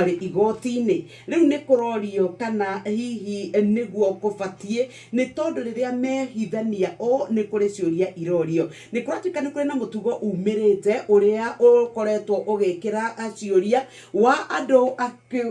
Marĩ igoti-inĩ. Rĩu nĩ kũrorio kana hihi nĩguo kũbatiĩ, nĩ tondũ rĩrĩa mehithania ũũ nĩ kũrĩ ciũria irorio. Nĩ kũratuĩka nĩ kũrĩ na mũtugo umĩrĩte ũrĩa ũkoretwo ũgĩkĩra ciũria wa andũ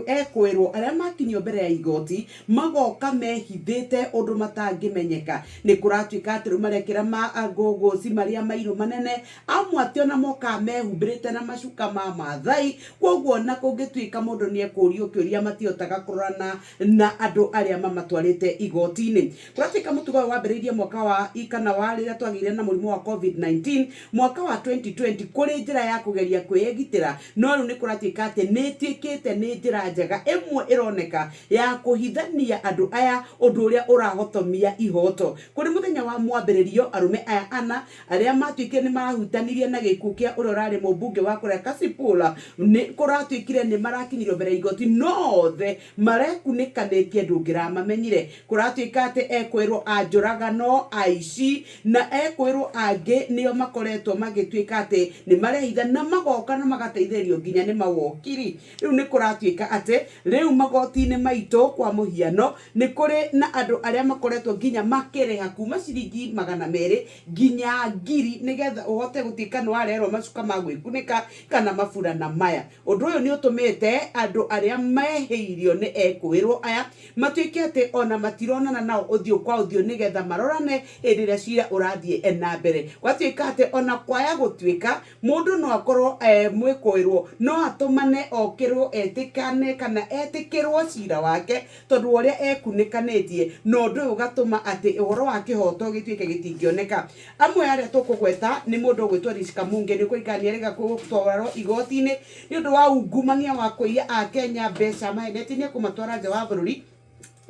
ekũĩrwo arĩa makinyio mbere ya igoti magoka mehithĩte ũndũ matangĩmenyeka. Nĩ kũratuĩka atĩ rĩu marekĩra mangũngũci marĩa mairũ manene. Amwe atĩ ona mokaga mehumbĩrĩte na macuka ma Maathai, kwoguo ona kũngĩtuĩka mũndũ nĩ ekũũrio kĩũria matihotaga kũrorana na andũ arĩa mamatwarĩte igoti-inĩ. Kũratuĩka mũtugo ũyũ wambĩrĩirie mwaka wa kana wa rĩrĩa twagĩire na mũrimũ wa Covid-19 mwaka wa 2020 kũrĩ njĩra ya kũgeria kwĩgitĩra, no rĩu nĩ kũratuĩka atĩ nĩ ĩtuĩkĩte nĩ njĩra njega ĩmwe ĩroneka ya kũhithania andũ aya ũndũ ũrĩa ũrahotomia ihoto. Kũrĩ mũthenya wa mwambĩrĩrio arũme aya ana Arĩa maatuĩkire nĩ marahutanirie na gĩkuũ kĩa ũrĩa ũrarĩ mũmbunge wa kũrĩa Kasipul nĩ kũratuĩkire nĩ marakinyirio mbere ya igoti no othe marekunĩkanĩtie ndũngĩramamenyire. Kũratuĩka atĩ ekwĩrwo a njũragano, aici na ekwĩrwo angĩ nĩo makoretwo magĩtuĩka atĩ nĩ marehitha na magoka na magateithĩrĩrio nginya nĩ mawokiri. Rĩu nĩ kũratuĩka atĩ rĩu magoti-inĩ maitũ kwa mũhiano Nĩ kũrĩ na andũ arĩa makoretwo nginya makĩrĩha kuma ciringi 200 nginya ngiri nĩgetha ũhote gũtuĩka nĩ wareherwo macuka ma gwĩkunĩka kana maburana maya. Ũndũ ũyũ nĩ ũtũmĩte andũ arĩa mehĩirio nĩ ekũĩrwo aya matuĩke atĩ ona matironana nao ũthiũ kwa ũthiũ nĩgetha marorane hĩndĩ ĩrĩa cira ũrathiĩ na mbere. Gwatuĩka atĩ ona kwaya gũtuĩka Mũndũ no akorwo e mwĩkũĩrwo, no atũmane okĩrwo etĩkane kana etĩkĩrwo cira wake tondũ wa ũrĩa ekunĩkanĩtie, na ũndũ ũyũ ũgatũma atĩ ũhoro wa kĩhoto gĩtuĩke gĩtingĩoneka. Amwe a arĩa tũkũgweta nĩ mũndũ ũgwĩtwo Liz Kamunge, nĩ ũkũririkana nĩ erĩga gũtwarwo igoti-inĩ nĩ ũndũ wa ungumania wa kũiya Akenya mbeca amahenetie nĩ ekũmatwara nja wa bũrũri.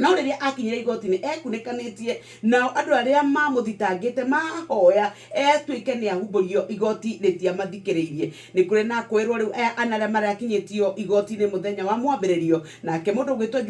No rĩrĩa akinyire igoti-inĩ ekunĩkanĩtie, nao andũ arĩa maamũthitangĩte mahoya atuĩke nĩ ahumbũrio, igoti rĩtiamathikĩrĩirie. Nĩ kũrĩ na kwĩrwo rĩu aya ana arĩa marakinyĩtio igoti-inĩ mũthenya wa mwambĩrĩrio, nake mũndũ ũgwĩtwo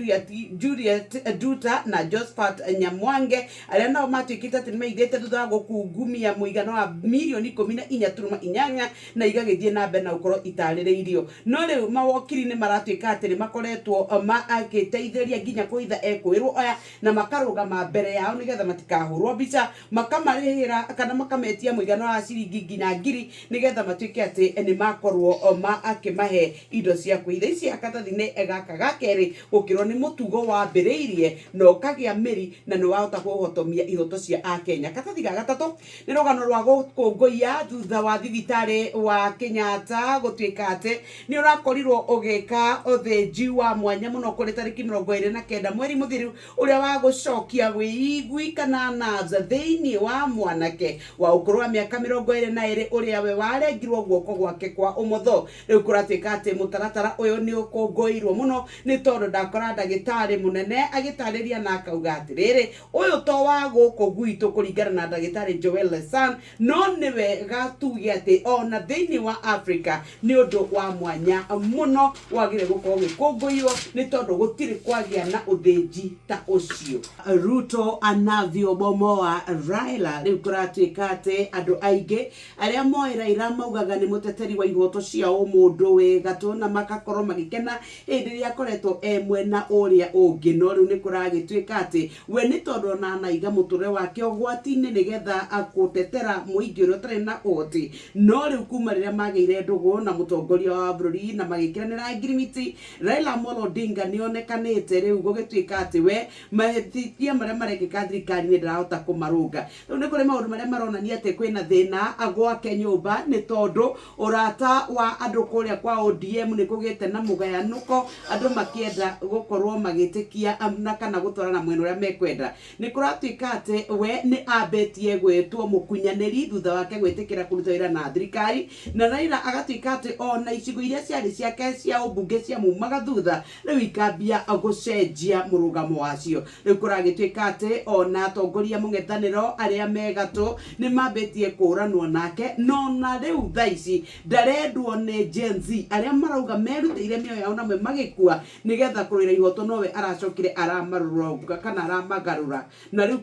Juliet Nduta na Josphat Nyamwange arĩa nao matuĩkĩte atĩ nĩmeithĩte thutha wa gũkungumia mũigana wa mirioni 14.8 na igagĩthiĩ na mbere na gũkorwo itarĩrĩirio. No rĩu mawokiri nĩ maratuĩka atĩ nĩ makoretwo magĩteithĩrĩria nginya kũhitha ekũĩrwo aya na makarũgama mbere yao nĩgetha matikahũrwo mbica, makamarĩhĩra kana makametia mũigana wa ciringi nginya ngiri nĩgetha matuĩke atĩ nĩ makorwo makĩmahe indo cia kwĩhitha. Ici karatathi-inĩ gaka ga kerĩ gũkĩrwo nĩ mũtugo wambĩrĩirie na ũkagĩa mĩri na nĩ wahota kũhotomia ihoto cia Akenya. Karatathi ga gatatũ Nĩ rũgano rwa gũkũngũiya thutha wa thibitarĩ wa Kenyatta gũtuĩka atĩ nĩ ũrakorirwo ũgĩka ũthĩnji wa mwanya mũno kũrĩ tarĩki 29 mweri mũthiru ũrĩa wa gũcokia wĩigui kana nerves thĩinĩ wa mwanake wa ũkũrũ wa mĩaka 22 ũrĩa we warengirwo guoko gwake kwa ũmotho. Rĩu kũratuĩka atĩ mũtaratara ũyũ nĩ ũkũngũĩirwo mũno nĩ tondũ ndakora ndagĩtarĩ mũnene agĩtarĩria na akauga atĩrĩrĩ, Ũyũ to wa gũkũ gwitũ kũringana na ndagĩtarĩ Joel Lesan, no nĩ wega tuge atĩ o na thĩinĩ wa Africa nĩ ũndũ wa mwanya mũno wagĩrĩire gũkorwo ũgĩkũngũirwo nĩ tondũ gũtirĩ kwagĩa na ũthĩnji ta ũcio. Ruto anavyobomoa Raila. Rĩu kũratuĩka atĩ andũ aingĩ arĩa moĩ Raila maugaga nĩ mũteteri wa ihoto cia ũmũndũ wĩ gatũ na magakorwo magĩkena hĩndĩ ĩrĩa akoretwo e mwena ũrĩa ũngĩ. No rĩu nĩ kũragĩtuĩka atĩ we nĩ tondũ ona anaiga mũtũrĩre wake ũgwati-inĩ nĩgetha gũtetera mũingĩ ũrĩa ũtarĩ na ũhoti. No rĩu kuma rĩrĩa magĩire ndũgũ na mũtongoria wa bũrũri na magĩkĩranĩra ngirimiti, Raila Amolo Odinga nĩ onekanĩte rĩu gũgĩtuĩka atĩ we mahĩtia marĩa marekĩka thirikari-inĩ ndarahota kũmarũnga. Rĩu nĩ kũrĩ maũndũ marĩa maronania atĩ kwĩna thĩna gwake nyũmba nĩ tondũ ũrata wa andũ kũrĩa kwa ODM nĩ kũgĩte na mũgayanũko, andũ makĩenda gũkorwo magĩtĩkia na kana gũtwarana mwena ũrĩa mekwenda. Nĩ kũratuĩka atĩ we nĩ ambĩtie gwĩtwo mũkunyanĩri thutha wake gwĩtĩkĩra kũruta wĩra na thirikari, na Raila agatuĩka atĩ ona icigo iria ciarĩ ciake cia ũmbunge ciamumaga thutha rĩu ikambia gũcenjia mũrũgamo. Mũrũgamo wacio. Rĩu kũragĩtuĩka atĩ ona atongoria mũng'ethanĩro arĩa me gatũ nĩ mambĩtie kũranwo nake, no na rĩu thaa ici ndarendwo nĩ Gen Z arĩa marauga merutĩire mĩoyo yao namwe magĩkua nĩgetha kũrũĩra ihoto, nowe aracokire aramarũrũnga kana aramagarũra, na rĩu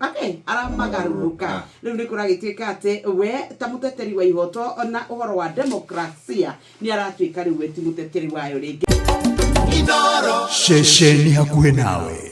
okay, aramagarũrũka. Rĩu nĩ kũragĩtuĩka atĩ we ta mũteteri wa ihoto na ũhoro wa demokrasia nĩ aratuĩka rĩu we ti mũteteri wayo rĩngĩ. Ceceni hakuhĩ nawe.